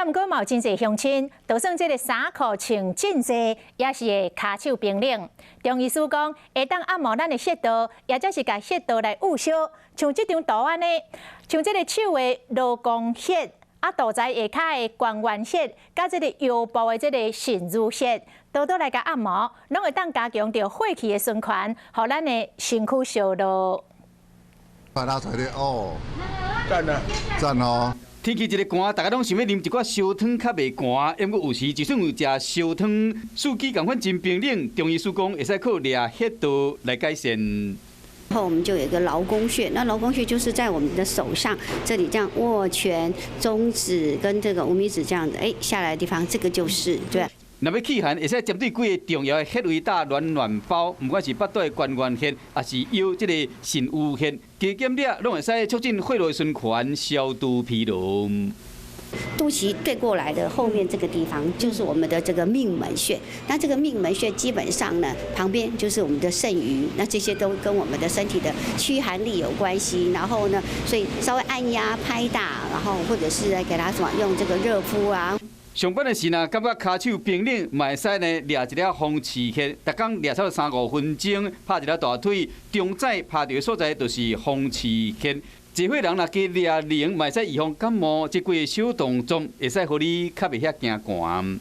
啊，毋過嘛有真濟鄉親，就算這个衫褲穿真濟，也是會跤手冰冷。中醫師講，會當按摩咱的穴道，也就是共穴道來捂燒。像這張圖按呢，像這個手的勞宮穴，啊，肚臍下跤的關元穴，佮這个腰部的這个腎俞穴，多多來共按摩，攏會當加強著血氣的循環，予咱的身軀燒熱。快拉出來哦，讚啊！讚哦！天氣一个寒，大家攏想欲啉一寡燒湯較袂寒。毋過有時就算有食燒湯，四肢仝款真冰冷。中醫師講會使靠掠穴道來改善。然後我們就有一個勞宮穴，那勞宮穴就是在我們的手上這裡，這樣握拳，中指跟這個無名指這樣子，哎，下來的地方，這個就是對。若欲驅寒，會使針對幾个重要的穴位打暖暖包，毋管是腹肚的關元穴，抑是腰這个腎俞穴，加減掠攏會使促進血液循環，消除疲勞。肚臍對過來的後面這個地方，就是我們的這個命門穴。那這個命門穴基本上呢，旁邊就是我們的腎俞，那這些都跟我們的身體的驅寒力有關係。然後呢，所以稍微按壓、拍打，然後或者是給他什麼用這個熱敷啊。上班的時呢，感覺跤手冰冷，嘛會使呢掠一下風池穴，逐工掠差三五分鐘，拍一下大腿，中指拍著的所在就是風池穴。這歲人若加掠鈴，嘛會使預防感冒。這幾个小動作會使予你較袂遐驚寒。